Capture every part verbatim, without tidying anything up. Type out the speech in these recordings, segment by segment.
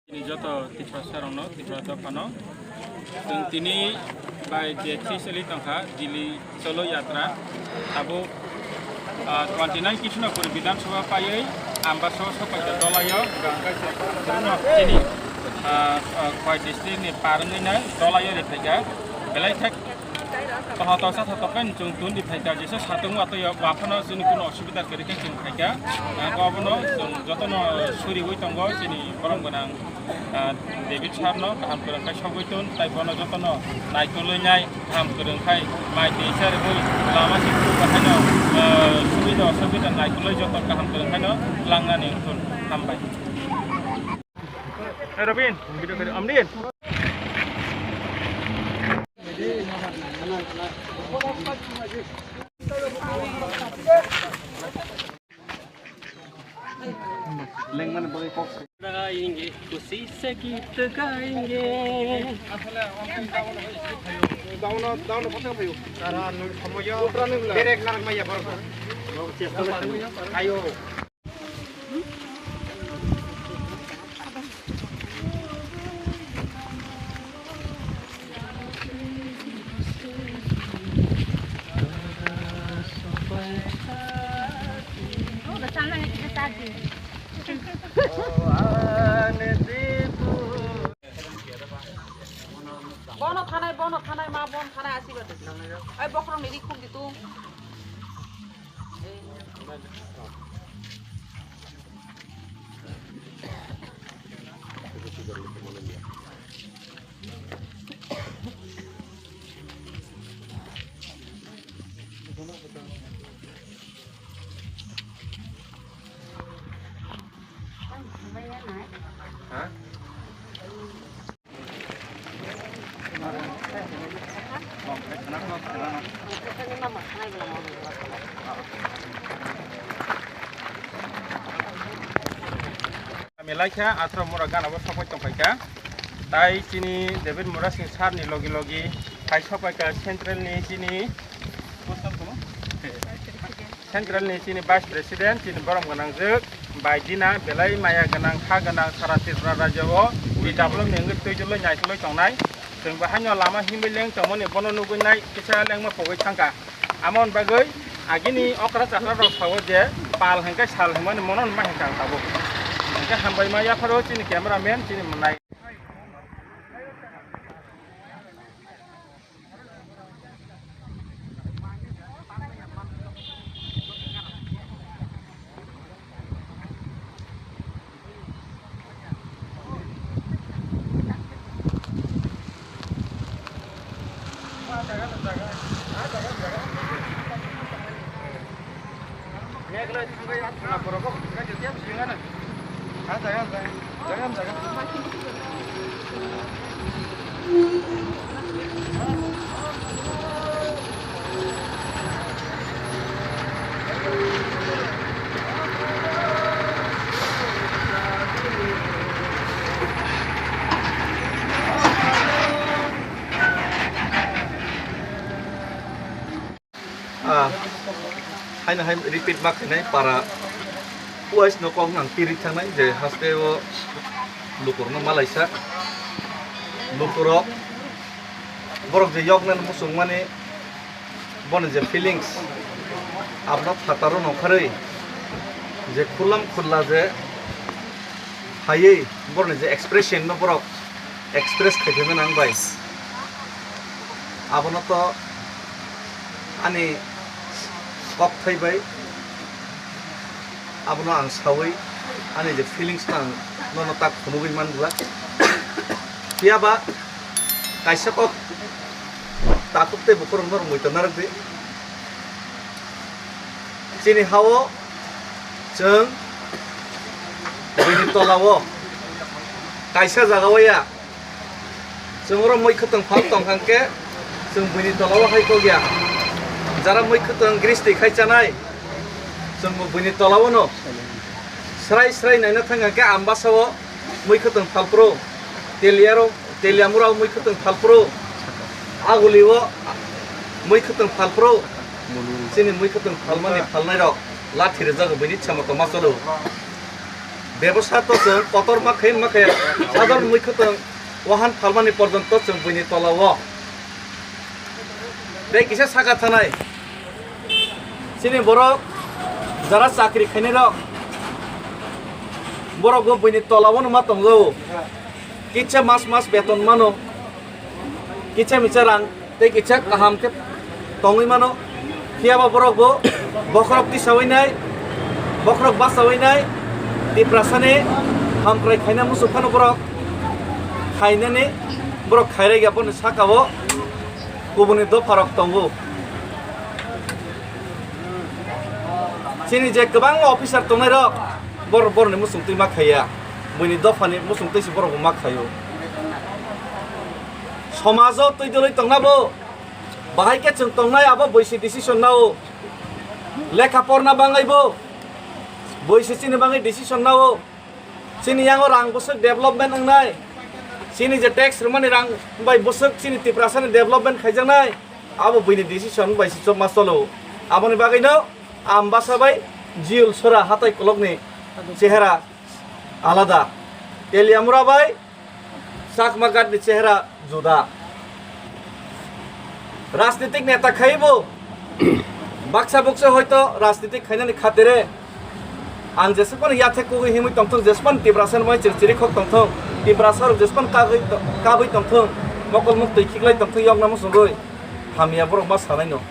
Chini joto Tiprasa rokno, Tipra dophano, chwng tini bai je three sali tongkha, Delhi Cholo Yatra, abo, ah, twenty nine Krishnapur Bidhan Sabha paiwi Ambasa o sopaikha dolaio, hwnkhe chini, ah, ah, Khowai district ni par wngwi nai dolaio riphaikha, belai khe Toha tosa tha tokhe chwng tun di phaikha, jesa satung watwi o waphano chini kuno osubida kwrwi khe chwng phaikha. Ang obono chwng jotono suriwi tongo chini borom gwnang, ah, David sir no kaham kwrwng khai sogwi tun, tai bono jotono naitolwi nai kaham kwrwng khai mai twi cha rwui lama si phuru bahaino, ah, subida osubida naitolwi joto kaham kwrwng khaino twlangnani wngthun. Hambai. Hey, Robin, video kari, Amrin. लगाएंगे, खुशी से गीत गाएंगे। Bono thanai, bono thanai, ma bon thanai, asibadi. Ai, bokrok ni ri khuk di tu. Melaikha, aswk mura gana bo sokoi tongkhaikha. Tai chini David Murasing sir ni logi logi hai sokoi ka central ni chini Central ni chini Vice President, chini borom gwnangjwk, bai dina belai maya gwnang, kha gwnang, sara Tripura rajyo o development ni wngwi twijlwi naitugwi tongnai. Chwng bo haino lama himwi leng tongmani bono nugwi nai kisa lengma pogwi thangkha. Amoni bagwi agini okra chakra rok sao je pal hwnkhe sal hwnmani mono ma hwnkha ang tabuk. Hwnkhe hambai ma yapharo chini cameraman chini mwnai. Ah, haino hai repeat ma khainai para wise no kok nang tiri thangnai je haste o lukurno malaisa lukurok borok je yoknani muchung mani boni je feelings abno phataro nongkharwi je khulam khulla je haywi borni je expression no borok express khai phaimani ang bai. Abono to ani kok thai bai abono ang sawi ani je feelings no ang nono tak phunugwi man glak. Phiya ba kaisa kok takhuk tei bukhurok no rwngwi tong narwk di. Chini ha-o chwng buini tola-o kaisa jaga-o ya. Chwng oro mui khwtwng phal tong kha hwnkhe chwng buini tola-o hai kok ya. Jara mui khwtwng gristi khai chanai chwng bo buini tola-o no srai srai naina thang kha hwnkhe Ambasa-o mui khwtwng phal phuru, Teliaro, Teliamura-o mui khwtwng phal phuru, Aguli-o mui khwtwng phal phuru, chini mui khwtwng phalmani phalnairok lathi rwjago buini chama tongma cholo. bebosta to chwng kotorma khe ma khe sadharon mui khwtwng wahan phalmani porjonto chwng buini tola o. Tei kisa saka thanai chini borok jara chakri khainai rok, borok bo buini tola o no ma tongjago. Kisa mas mas beton mano, kisa misa rang tei kisa kaham khe tongwi mano. Phiya ba borok bo bokhorok tisawi nai, bokhorok basawi nai, Tiprasani hamkrai khaina muchung phano borok khainani borok khairaiya boni saka o kubuni dopharok tongo. Chini je kwbangma officer tongnai rok bor-, boroni muchung twi ma khaiya, buini dophani muchung twi se borok bo ma khaio. Somajo twi dwlwi tongna bo bahai khe chwng tongnai abo buisi decision nao. Lekha porna bangaibo buisi chini bagwi decision nao. Chini yango rang bwswk development wngnai, chini je tax rwmani rang bai bwswk chini Tiprasani development khaijaknai, abo buini decision bai se chopma cholo. Aboni bagwino Ambasa bai Jiul Sora hatai kolokni chehera alada, Teliamura bai Chakma Ghat ni chehera juda. Rajnitik neta khaibo baksa buksa hoito rajnitik khainani khatere ang jesukmani yathek kugui himui tongthung, jesukmani Tiprasa ni mai chiri khok tongthung, Tiprasa rok jesukmani kagui to-, kabui tongthung, mokol muktwi khiklai tongthung, yokna musungui hamya borok ma sanaino.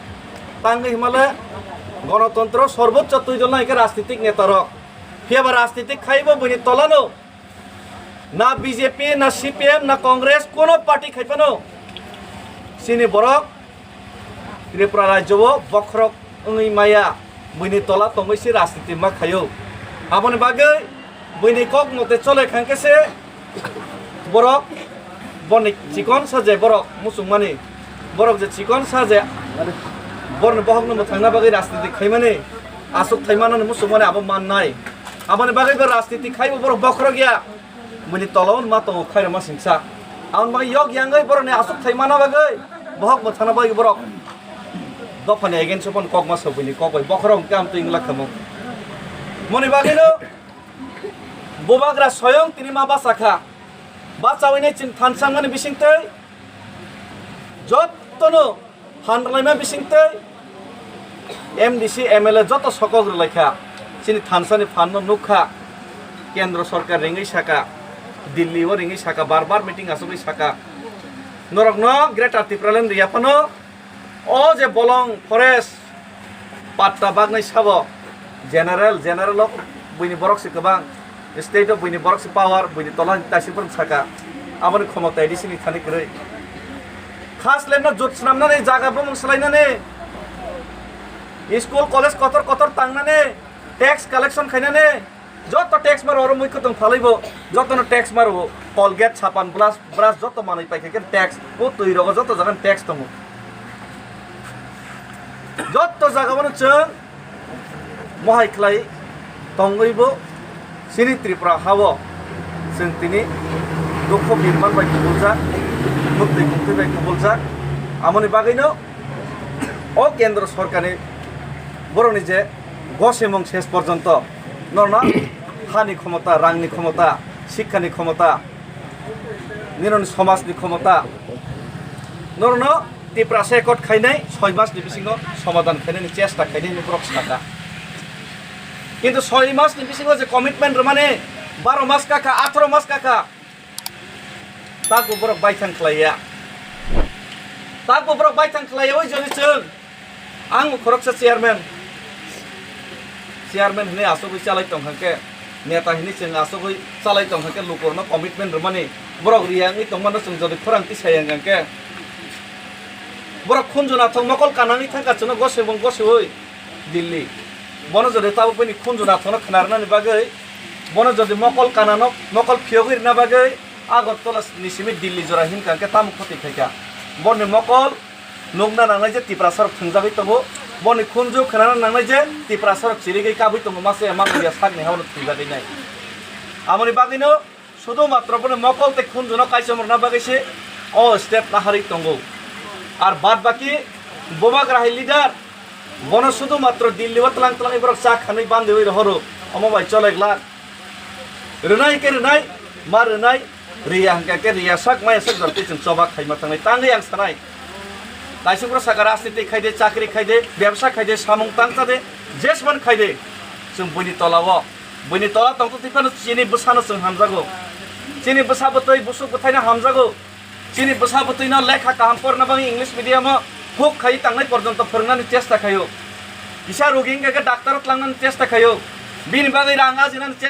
Tangwi himale gonotontro sorboccho twi dol nai khe rajnitik neta rok. Phiya ba rajnitik khaibo buini tolano na B J P, na C P M, na Congress, kono party khai phano chini borok Tripura rajyo o bokhorok wngwi maya, buini tola tongwi se rajniti ma khaio. Aboni bagwi buini kok mote chole khang khe se borok, boni chikon sa je borok muchungmani, borok je chikon sa je borni bohokno mwthangna bagwi rajniti khaimani, aswk thai manani muchungmani abo mannai. Aboni bagwi bo rajniti khaibo borok bokhorok ya. Buini tola o ma tongo khairokma singsa. Aboni bagwi yok yangwi borokni aswk thai mana bagwi bohok mwthangna bagwi borok dophani against o phano kok ma sok buini kok bai bokhorok hwnkhe amtwi wngla khamung. Moni bagwino bubagra soyong tini ma bachakha. Bachawinai chini thansa wngmani bisingtwi jottono phan rwlaima bisingtwi M D C, M L A joto sokok rwlaikha. Chini thansani phanno nukkha, kendro sorkar ringwi saka, Delhi o ringwi saka, bar bar meeting achugwi saka. Norokno Greater Tipraland riya phano o je bolong forest patta bagnai sabo general, general o buini borok se kwbang. State o buini borok se power, buini tola ni taisik borok saka. Aboni khomota A D C ni thani kwrwi. Khas lemno jut swnamnani, jaga bumung swlainani, school college kotor kotor tangnani, tax collection khainani, joto tax maro oro mui kwtwng phalwibo, jotono tax maro, Colgate, sapan, brush, brush joto manwi paikha tax, o twi rogo joto jaga tax tongo. Joto jaga bono chwng mohai khlai tongwibo chini Tripura ha-o chwng tini dukho birman bai kubuljak, muktwi mungtwi bai kubuljak. Amoni bagwino o kendro sorkarni borokni je gosemung ses porjonto norno hani khomota, rangni khomota, sikhani khomota, nini somajni khomota, norno Tiprasa accord khainai soi mas ni bisingo somadhan khainani chesta khainai hinwi borok saka. Kintu soi mas ni bisingo je commitment rwmani baro mas kakha, atharo mas kakha, takbo borok baithang khlaiya. Takbo borok baithang khlaiya, oi joni chwng. Ang bo khoroksa chairman, chairman hinwi asugwi chalai tongkha khe, neta hinwi chwng asugwi chalai tongkha khe, lukurokno commitment rwmani borok riya wngwi tongmano chwng jodi khorang tisai wngkha khe, borok khunju nathok mokol kanangwi thangkha chwngno gosebong gosewi Delhi. Bono jodi tabuk bini khunju nathokno khwnarwnani bagwi, bono jodi mokol kanano mokol phiyogwi rwna bagwi Agartala ni simi Delhi jora hinkha khe tamo khoti khaikha. Boni mokol nukna nangnai je Tiprasa rok thwngjagwi tongo. Boni khunju khwnana nangnai je Tiprasa rok chirigwi kabwi tongo, masa ya mangya sakni hao no thwngjagwi nai. Amoni bagwino sudu matro boni mokol tei khunjuno kaichom rwna bagwi se o step naharwi tongo. Ar bad baki bubagra hai leader bono sudu matro Delhi o tlang tlang borok cha khanwi bandwi rohoro, omo bai cholek lak. Rwnai hwnkhe rwnai, ma rwnai, riya hwnkhe khe riya sak maya sak jora twi chwng choba khaima thangnai. Tangwi ang sanai. Kaisukra saka rajniti khaide, chakri khaide, bebsa khaide, samung tangchade, jesman khaide. Chwng buini tolao, buini tola tongtwtwi phano chini bwsano chwng hamjago. Chini bwsa bwtwi busuk bwthaino hamjago. Chini bwsa bwtwino lekha kaham porna bagwi English medium-o huk khai tangnai porjonto phwrwngnani chesta khaio. Kisa rogi wngkha khe doctor-o tlangnani chesta khaio. Bini bagwi rang ajinani chesta